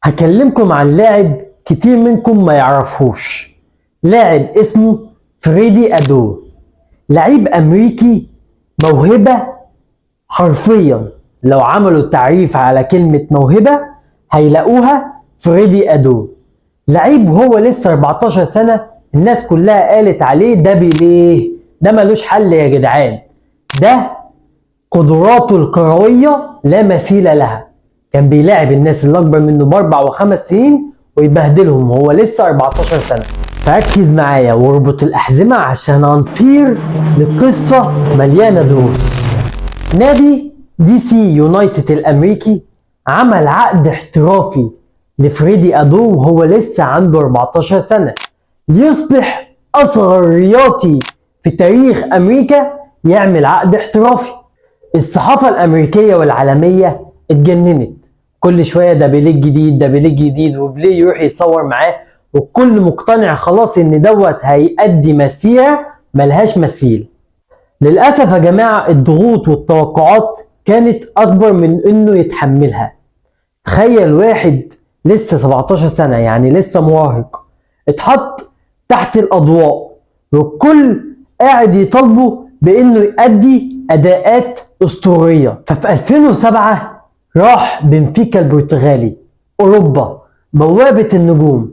هكلمكم عن لاعب كتير منكم ما يعرفهوش، لاعب اسمه فريدي أدو، لعيب أمريكي موهبة حرفيا. لو عملوا تعريف على كلمة موهبة هيلاقوها فريدي أدو. لعيب وهو لسه 14 سنة الناس كلها قالت عليه ده بيليه، ده ملوش حل يا جدعان، ده قدراته الكروية لا مثيل لها. كان بيلاعب الناس اللي أكبر منه ب4 و5 سنين ويبهدلهم وهو لسه 14 سنة. فركز معايا واربط الأحزمة عشان هنطير لقصة مليانة دروس. نادي دي سي يونايتد الأمريكي عمل عقد احترافي لفريدي أدو وهو لسه عنده 14 سنة، ليصبح أصغر رياضي في تاريخ أمريكا يعمل عقد احترافي. الصحافة الأمريكية والعالمية اتجننت، كل شوية ده بيليه جديد، ده بيليه جديد، وبيليه يروح يصور معاه، والكل مقتنع خلاص ان دوت هيأدي مسيرة ملهاش مثيل. للأسف يا جماعة الضغوط والتوقعات كانت أكبر من انه يتحملها. تخيل واحد لسه 17 سنة، يعني لسه مراهق، اتحط تحت الأضواء والكل قاعد يطالبه بانه يأدي اداءات اسطورية. ففي 2007 راح بنفيكا البرتغالي، اوروبا بوابة النجوم.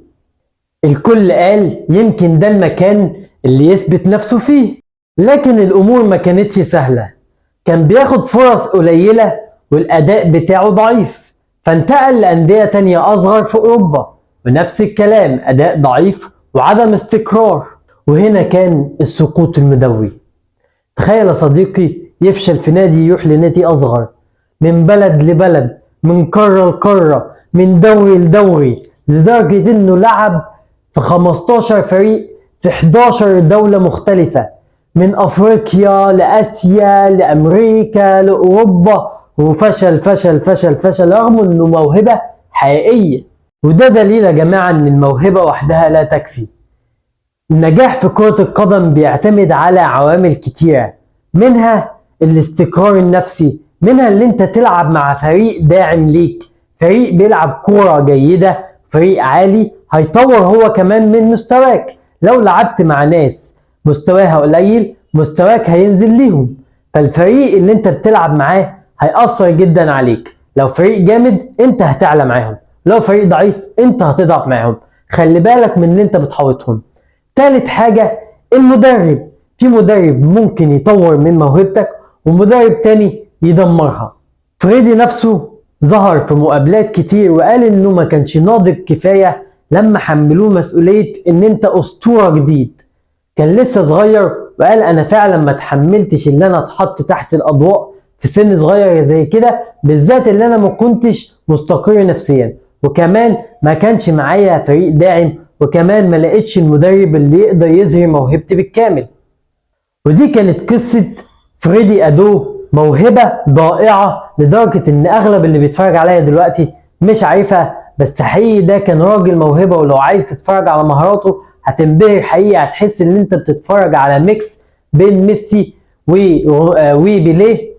الكل قال يمكن ده المكان اللي يثبت نفسه فيه، لكن الامور ما كانتش سهلة. كان بياخد فرص قليلة والاداء بتاعه ضعيف، فانتقل لأندية تانية أصغر في أوروبا ونفس الكلام، أداء ضعيف وعدم استقرار. وهنا كان السقوط المدوي. تخيل يا صديقي يفشل في نادي يروح لنادي أصغر، من بلد لبلد، من قارة لقارة، من دوري لدوري، لدرجة إنه لعب في 15 فريق في 11 دولة مختلفة، من أفريقيا لآسيا لأمريكا لأوروبا، وفشل فشل فشل فشل رغم إنه موهبة حقيقية. وده دليل يا جماعة إن الموهبة وحدها لا تكفي. النجاح في كرة القدم بيعتمد على عوامل كتيرة، منها الاستقرار النفسي، منها اللي انت تلعب مع فريق داعم ليك، فريق بيلعب كورة جيدة، فريق عالي هيطور هو كمان من مستواك. لو لعبت مع ناس مستواها قليل مستواك هينزل ليهم. فالفريق اللي انت بتلعب معاه هيأثر جدا عليك. لو فريق جامد انت هتعلى معاهم، لو فريق ضعيف انت هتضعف معاهم. خلي بالك من اللي انت بتحاوطهم. تالت حاجة المدرب. في مدرب ممكن يطور من موهبتك ومدرب تاني يدمرها. فريدي نفسه ظهر في مقابلات كتير وقال انه ما كانش ناضج كفاية لما حملوه مسؤولية ان انت اسطورة جديد. كان لسه صغير، وقال انا فعلا ما تحملتش ان انا اتحط تحت الاضواء في سن صغير زي كده، بالذات اللي انا ما كنتش مستقر نفسيا، وكمان ما كانش معايا فريق داعم، وكمان ما لقيتش المدرب اللي يقدر يظهر موهبتي بالكامل. ودي كانت قصة فريدي أدو، موهبة ضائعة لدرجة إن أغلب اللي بيتفرج عليا دلوقتي مش عارفها، بس حقيقي ده كان راجل موهبة، ولو عايز تتفرج على مهاراته هتنبهر حقيقي، هتحس إن أنت بتتفرج على mix بين ميسي وبيليه.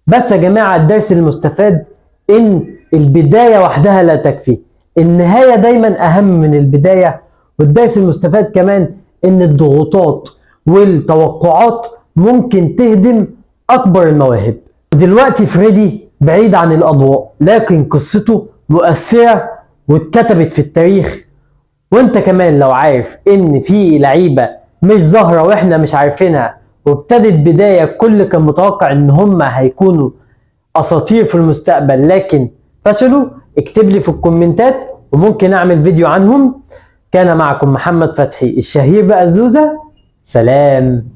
بس يا جماعة الدرس المستفاد إن البداية وحدها لا تكفي، النهاية دايما أهم من البداية. والدرس المستفاد كمان إن الضغوطات والتوقعات ممكن تهدم أكبر المواهب. دلوقتي فريدي بعيد عن الأضواء، لكن قصته مؤثرة واتكتبت في التاريخ. وانت كمان لو عارف ان في لعيبة مش ظاهرة واحنا مش عارفينها وابتدت بداية كل كان متوقع ان هم هيكونوا اساطير في المستقبل لكن فشلوا، اكتب لي في الكومنتات وممكن اعمل فيديو عنهم. كان معكم محمد فتحي الشهير بأزوزة. سلام.